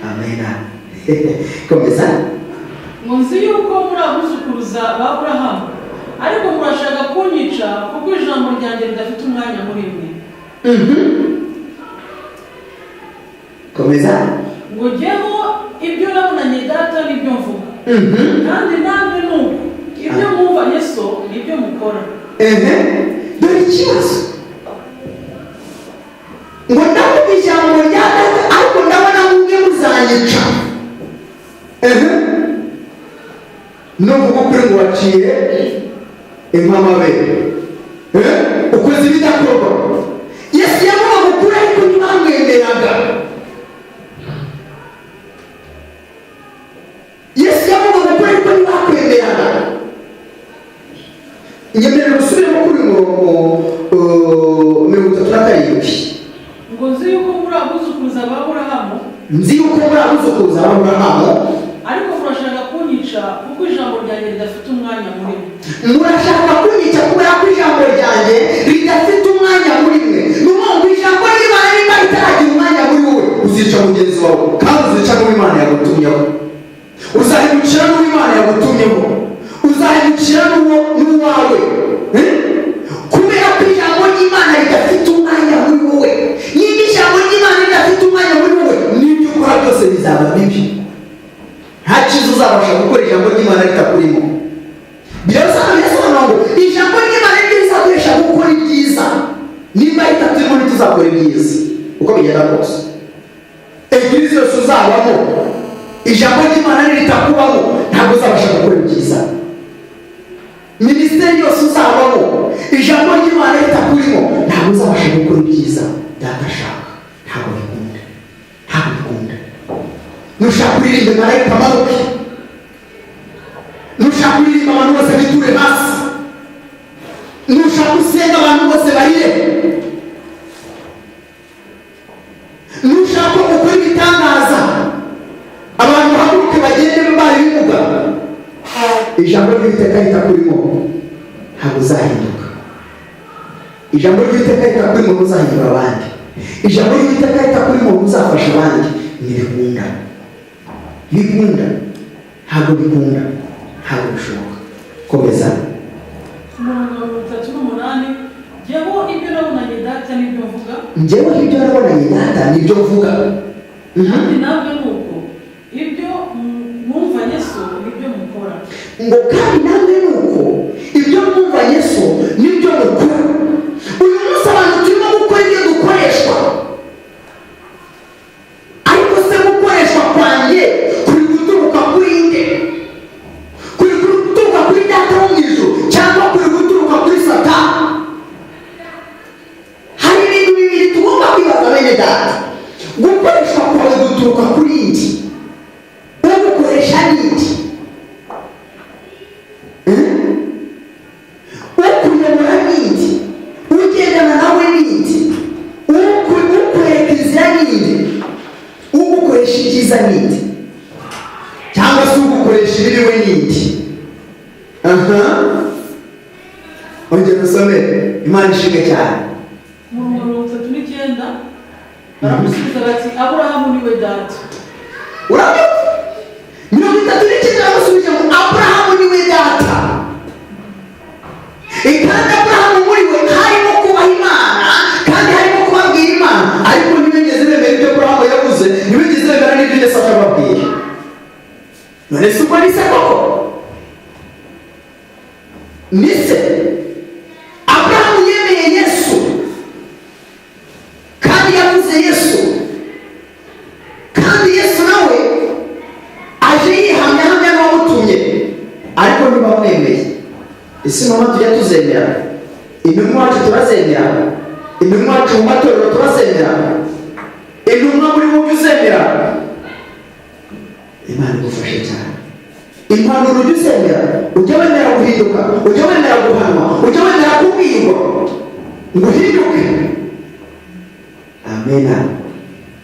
Amena. Komeza. Ngo nzi yuko muri abuzukuruza ba Aburahamu, ariko murashaka kunyica kuko ijambo ryanjye ridafite umwanya muri mwe. Komeza. Ngo jyeho ibyo nabonanye Data nibyo mvuga, kandi namwe nuko ibyo mwumvanye so nibyo mukora. Ehe, dore ikibazo. Ngo ndavuga ijambo rya Data, ariko ndabona mubwe muzanyica. Ehe, nuvuga ukuri ngo waciye inkamabere, ukoze ibidakorwa. Yesu yavugaga ukuri, ariko ntibamwemeraga. Yesu yavugaga ukuri, ariko ntibakwemeraga. Nyemerera usubiremo kuri uyu murongo, 37. Ngo nzi yuko muri abuzukuruza ba Aburahamu, Nzi yuko muri abuzukuruza ba Aburahamu, ariko murashaka kunyica kuko ijambo ryanjye ridafite umwanya muri mwe. Murashaka kunyica kubera ko ijambo ryanjye ridafite umwanya muri mwe. Ni ukuvuga ngo ijambo ry'Imana niba ritaragira umwanya muri wowe, uzica mugenzi wawe, kandi uzica n'uwo Imana yagutumyeho, uzahemukira n'uwo Imana yagutumyeho, uzahemukira n'uwawe. Eh? Kubera ko ijambo ry'Imana ridafite umwanya muri wowe. Niba ijambo ry'Imana ridafite umwanya muri wowe, n'ibyo ukora byose bizaba bibi. Nta cyiza uzabasha gukora ijambo ry'Imana ritakurimo. Birasobanura ngo ijambo ry'Imana niryo rizaduhesha gukora ibyiza. Niba ritaturimo, ntituzakora ibyiza uko bigenda kose. Eglise yose uzabamo, ijambo ry'Imana niritakubamo, ntabwo uzabasha gukora ibyiza. Minisiteri yose uzabamo, ijambo ry'Imana ritakurimo, ntabwo uzabasha gukora ibyiza Data ashaka. Ntabwo bikunda, ntabwo bikunda. Nushaka uririmbe marayika amanuke, nushaka uririmba abantu bose biture hasi, nushaka usenga abantu bose barire, nushaka ukora ibitangaza abantu bahaguruke bagende babaye ibimuga, ijambo ry'Uwiteka ritakurimo ntabwo uzahinduka. Ijambo ry'Uwiteka ritakurimo ntuzahindura abandi. Ijambo ry'Uwiteka ritakurimo ntuzafasha abandi. Ntibikunda, bikunda, ntabwo bikunda, ntabwo bishoboka. Komeza. Umurongo wa 38: jyeho ibyo nabonanye Data nibyo mvuga, Njyewe ibyo nabonanye Data nibyo mvuga. Kandi namwe nuko ibyo mwumvanye so nibyo mukora. Ngo kandi namwe nuko ibyo mwumvanye so nibyo mukora. Uyu munsi abantu turimo gukora ibyo dukoreshwa, ariko se gukoreshwa kwanjye kuri guturuka kuri nde? Kuri guturuka kuri Data wo mu ijuru cyangwa kuri guturuka kuri Satani? Hari ibintu bibiri tugomba kwibaza, bene Data. Gukoreshwa kwawe guturuka kuri nde? Ugukoresha ni nde? Ukuyobora ni nde? Ugendana nawe ni nde? Ukwereka inzira ni nde? Ugukoresha ibyiza ni nde, cyangwa se ugukoresha ibibi we ni nde? Aha, ongera usome. Imana ishimwe cyane. Umurongo wa 39: baramusubiza bati: Aburahamu niwe data. Urabyumva? 39, aramusubije ngo Aburahamu niwe data. Kandi Aburahamu muri we harimo kubaha Imana, kandi harimo kubabwira Imana, ariko ntibigeze bemera ibyo Aburahamu yavuze, ntibigeze bemera n'ibyo Yesu akababwira. None se ubwo ni se koko? Ni se? Aburahamu yemeye Yesu kandi yavuze Yesu, kandi Yesu nawe aje yihamya, ahamya n'uwamutumye, ariko ntibamwemeye. Ese mama, tujya tuzemera intumwa wacu? Turazemera intumwa wacu mu matorero? Turazemera intumwa muri mu byo uzemera? Imana igufashe cyane. Impanuro ujya uzemera? Ujya wemera guhinduka? Ujya wemera guhanwa? Ujya wemera kubwirwa ngo uhinduke? Amena.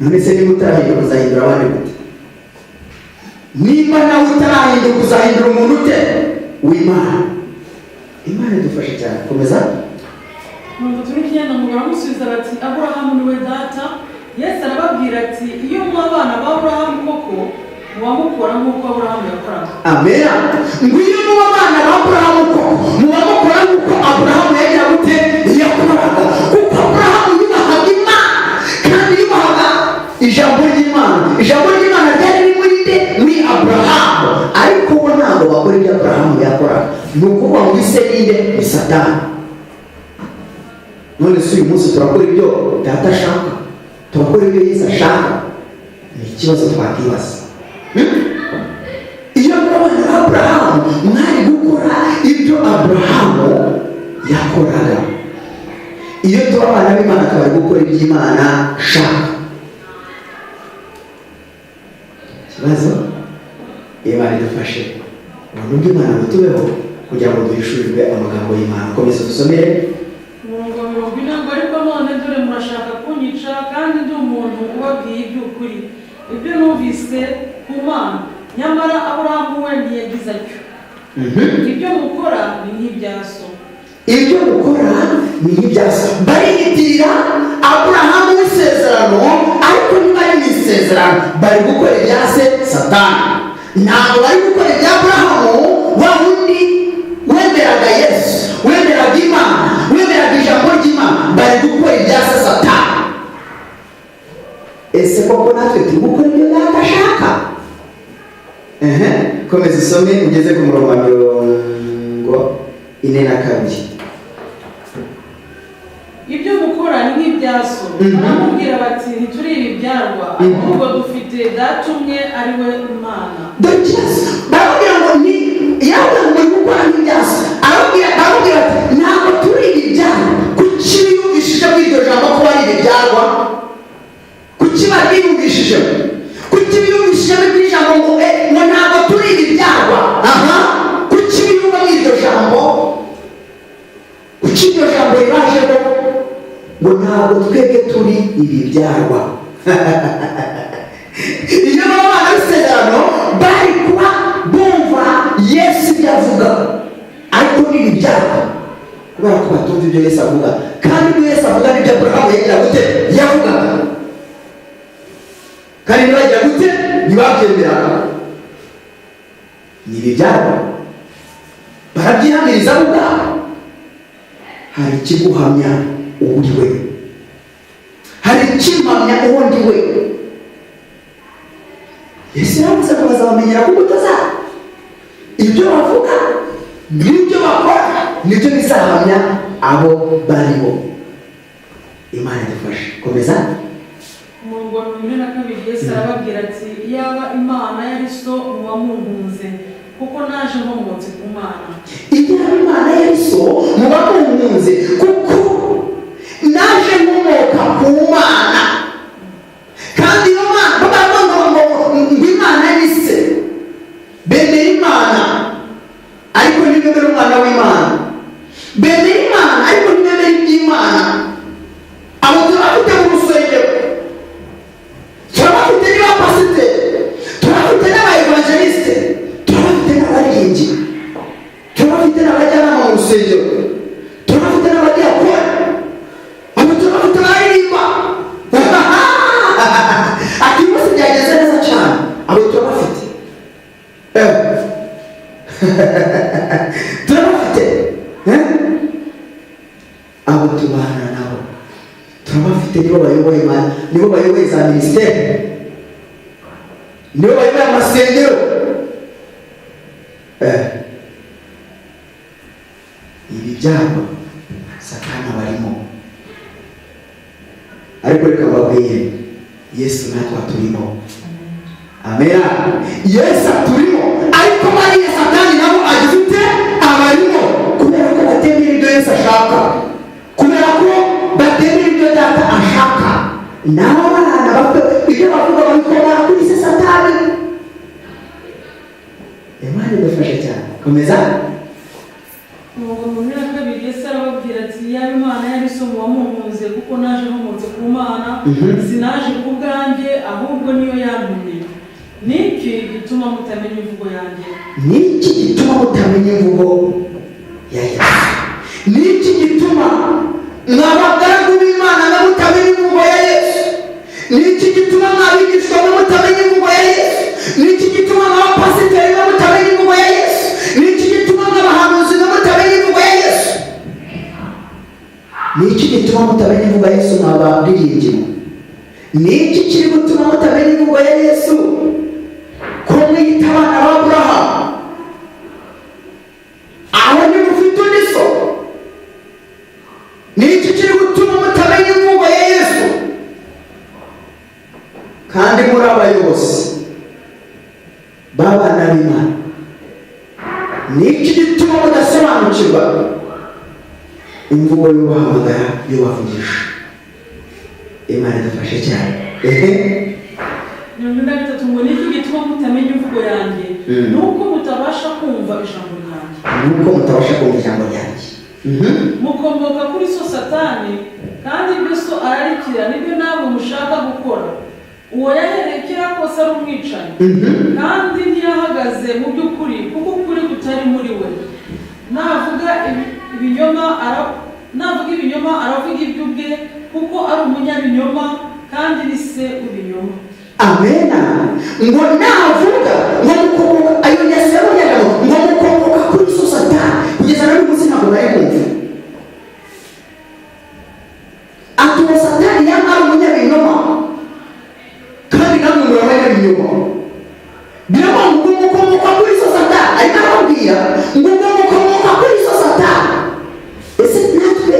None se niba utarahinduka, uzahindura abandi gute? Nimba nawe utarahinduka, uzahindura umuntu ute w'Imana? Imana idufashe cyane. Komeza. 39: ngo baramusubiza bati: Aburahamu niwe data. Yesu arababwira ati: iyo muba abana ba Aburahamu koko koko, muba mukora nk'uko Aburahamu yakoraga. Amena. Ngo iyo muba abana ba Aburahamu koko, muba mukora nk'uko Aburahamu yagira gute? Yakoraga. Kuko Aburahamu yubahaga Imana kandi yubahaga ijambo ry'Imana. Ijambo ry'Imana ryari riri muri nde? Muri Aburahamu. Ariko bo ntabwo bakora ibyo Aburahamu yakoraga. Ni ukuvuga ngo ise ninde? Ni Satani. None se uyu munsi turakora ibyo Data ashaka? Turakora ibyo Yesu ashaka? Ni ikibazo twakwibaza. Iyo muri abana ba Aburahamu, mwari gukora ibyo Aburahamu yakoraga. Iyo tuba abana b'Imana, twari gukora ibyo Imana shaka. Ikibazo, Imana idufashe, ubuntu bw'Imana butubeho kugira ngo duhishurirwe amagambo y'Imana. Komeza dusomere. Umurongo wa 40 ngo: "Ariko none dore murashaka kunyica, kandi ndi umuntu ubabwiye iby'ukuri, ibyo numvise ku Mana; nyamara Aburahamu we ntiyagize atyo. Ibyo mukora ni nk'ibya so." Ibyo mukora ni nk'ibya so. Bariyitirira Aburahamu w'isezerano, ariko ntibari mu isezerano. Bari gukora ibya se Satani, ntabwo bari gukora ibya Aburahamu, wa wundi wemeraga Yesu, wemeraga Imana, wemeraga ijambo ry'Imana. Bari gukora ibya se Satani. Ese koko natwe turi gukora ibyo Data ashaka? Ehe, komeza usome ugeze ku murongo wa 42. "Ibyo mukora ni nk'ibya so." Baramubwira bati: "Ntituri ibibyarwa, ahubwo dufite Data umwe, ari we Imana." Dore ikibazo. Barababwira ngo ni yarababwira ngo muri gukora nk'ibya so. Arababwira ati: "Ntabwo turi ibibyarwa." Kuki biyumvishije muri iryo jambo ko bari ibibyarwa? Kuki babyiyumvishije? Kuki biyumvishije muri iryo jambo ngo ntabwo turi ibibyarwa? Aha, kuki biyumva muri iryo jambo? Kuki iryo jambo ribajemo ngo ntabwo twebwe turi ibibyarwa? Iyo baba abana b'isezerano, bari kuba bumva Yesu ibyo avuga. Ariko ni ibibyarwa kubera ko batumva ibyo Yesu avuga, kandi ibyo Yesu avuga nibyo Aburahamu yagira gute? Yavugaga. Kandi ntibagira gute? Ntibabyemeraga. Ni ibibyarwa, barabyihamiriza bo ubwabo. Hari ikiguhamya uwo uri we, hari ikimpamya uwo ndi we. Yesu yaravuze ngo bazabamenyera ku mbuto zabo. Ibyo bavuga n'ibyo bakora nibyo bizahamya abo baribo. Imana idufashe. Komeza. Umurongo wa 42, Yesu arababwira ati: "Iyaba Imana yari so, muba munkunze, kuko naje nkomotse ku Mana." "Iyaba Imana yari so, muba munkunze, kuko naje nkomoka ku Mana." Kandi iyo Mana bavuga ngo Imana ni se, bemera Imana ariko ntibemera umwana w'Imana. Bemera Imana ariko ntibemera iby'Imana. Abo turabafite mu rusengero, turabafite n'abapasiteri, turabafite n'abaevangeliste, turabafite n'abaririmbyi, turabafite n'abajyanama mu rusengero, turabafite n'abadiyakoni. Abo turabafite, baririmba ati umunsi byagenze neza cyane. Abo turabafite. Turabafite. Abo tubana nabo turabafite. Nibo bayoboye, nibo bayoboye za minisiteri, nibo bayoboye amasengero. Ibi byago Satani barimo. Ariko reka mbabwire, Yesu natwe aturimo. Amena. Yesu aturimo, ariko bariya Satani nabo agize ute? Abarimo, kubera ko batemera ibyo Yesu ashaka, kubera ko batemera ibyo Data ashaka. N'aba bana bafite ibyo bavuga, babikora kuri se Satani. Imana idufashe cyane. Komeza. Umurongo 42, Yesu arababwira ati: "Iyaba Imana yari so, muba munkunze, kuko naje nkomotse ku Mana. Sinaje ku bwanjye, ahubwo niyo yantumye. Niki gituma mutamenya imvugo yanjye?" Niki gituma mutamenya imvugo ya Yesu? Niki gituma mwa bagaragu b'Imana mwe mutamenya imvugo ya Yesu? Niki gituma mwabigishwa mwe mutamenya imvugo ya Yesu? gituma mutamenya imvugo ya Yesu? Mwabaririmbyi, ni iki kiri gutuma mutamenya imvugo ya Yesu, ko mwiyita abana ba Aburahamu? Aho ntimufite undi so? Ni iki kiri gutuma mutamenya imvugo ya Yesu kandi muri abayobozi b'abana b'Imana? Ni iki gituma mudasobanukirwa imvugo y'ubahamagara, y'ubavugisha? Imana idufashe cyane. Ehe. 43 ngo: "Ni iki gituma mutamenya imvugo yanjye? Ni uko mutabasha kumva ijambo ryanjye." Nuko mutabasha kumva ijambo ryanjye. "Mukomoka kuri so Satani, kandi ibyo so ararikira nibyo namwe mushaka gukora. Uwo yahereye kera kose ari umwicanyi, kandi ntiyahagaze mu by'ukuri, kuko ukuri kutari muri we. Navuga ibinyoma aravuga iby'ubwe, kuko ari umunyabinyoma kandi ni se w'ibinyoma." Amena. Ngo navuga ngo mukomoka, ayo nyasebo nyagamo, ngo mukomoka kuri so Satani. Kugeza na n'uyu munsi ntabwo nari kumva. Ati uwo Satani yaba ari umunyabinyoma, kandi namwe muri abanyabinyoma. Biravuga ngo mukomoka kuri so Satani. Arimo arababwira ngo mukomoka kuri so Satani. Ese natwe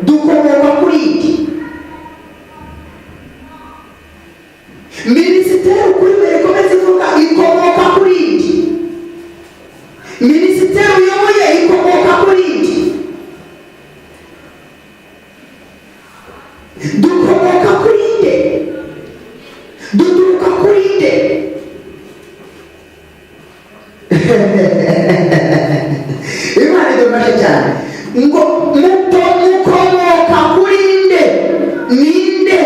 dukomoka kuri iki? Minisiteri ukuri mbere ikomeza ivuga ikomoka kuri iki? Minisiteri uyoboye ikomoka kuri iki? Dukomoka kuri nde? Duturuka kuri nde? Imana idufashe cyane. Ngo muto mukomoka kuri nde? Ninde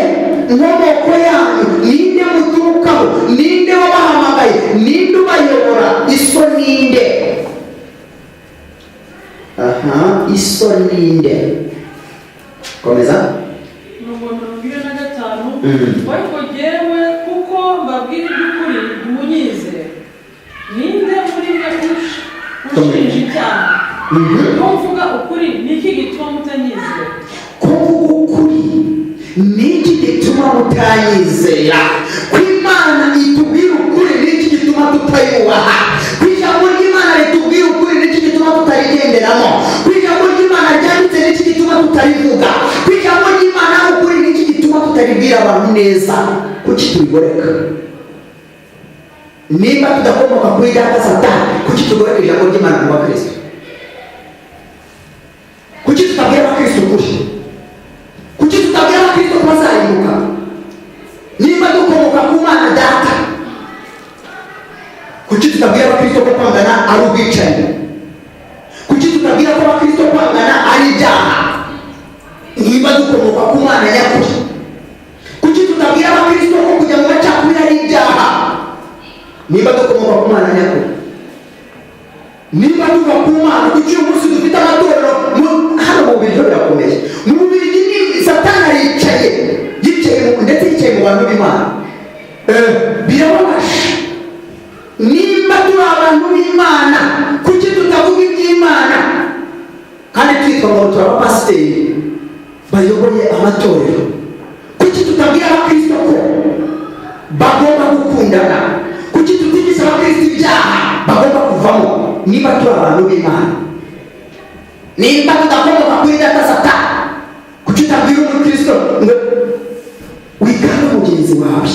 nkomoko yanyu? Ninde muturukaho? Ninde wabahamagaye? Ninde ubayobora? Iso ninde? Aha, iso ninde? Komeza. 45. "Ariko jyewe, kuko mbabwira iby'ukuri, ntimunyizere. Ninde muri mwe ushinja icyaha? Ko mvuga ukuri, ni iki gituma mutanyizera?" Ko mvuga ukuri, ni iki gituma mutanyizera? Ko Imana itubwira ukuri, ni iki gituma tutayubaha? Ko ijambo ry'Imana ritubwira ukuri, ni iki gituma tutarigenderamo? Ko ijambo ry'Imana ryanditse, ni iki gituma tutarivuga? Ko ijambo ry'Imana ari ukuri, ni iki gituma tutaribwira abantu neza? Kuki tubigoreka? Nimba tudakomoka kuri data Satani, kuki tugoreka ijambo ry'Imana mu bakristo? Kuki tutabwira abakristo ukuri? Kuki tutabwira abakristo ko bazarimbuka nimba dukomoka ku Mana Data? Kuki tutabwira abakristo ko kwangana ari ubwicanyi? Kuki tutabwira ko abakristo kwangana ari ibyaha niba dukomoka ku Mana nyakuri? Kuki tutabwira abakristo ko kujya mu macakubiri ari ibyaha niba dukomoka ku Mana nyakuri? Niba tuva ku Mana, kuki uyu munsi dufite amatorero hano mu Bubiligi? Birakomeye. Mu Bubiligi ni Satani aricaye, yicaye ndetse yicaye mu bantu b'Imana. Birababaje. Nimba turi abantu b'Imana, kuki tutavuga iby'Imana kandi twitwa ngo turi abapasiteri bayoboye amatorero? Kuki tutabwira abakristo ko bagomba gukundana? Kuki tutigisha abakristo ibyaha bagomba kuvamo niba turi abantu b'Imana? Nimba tudakomoka kuri data Satani, kuki utabwira umukristo ngo wikanga mugenzi wawe?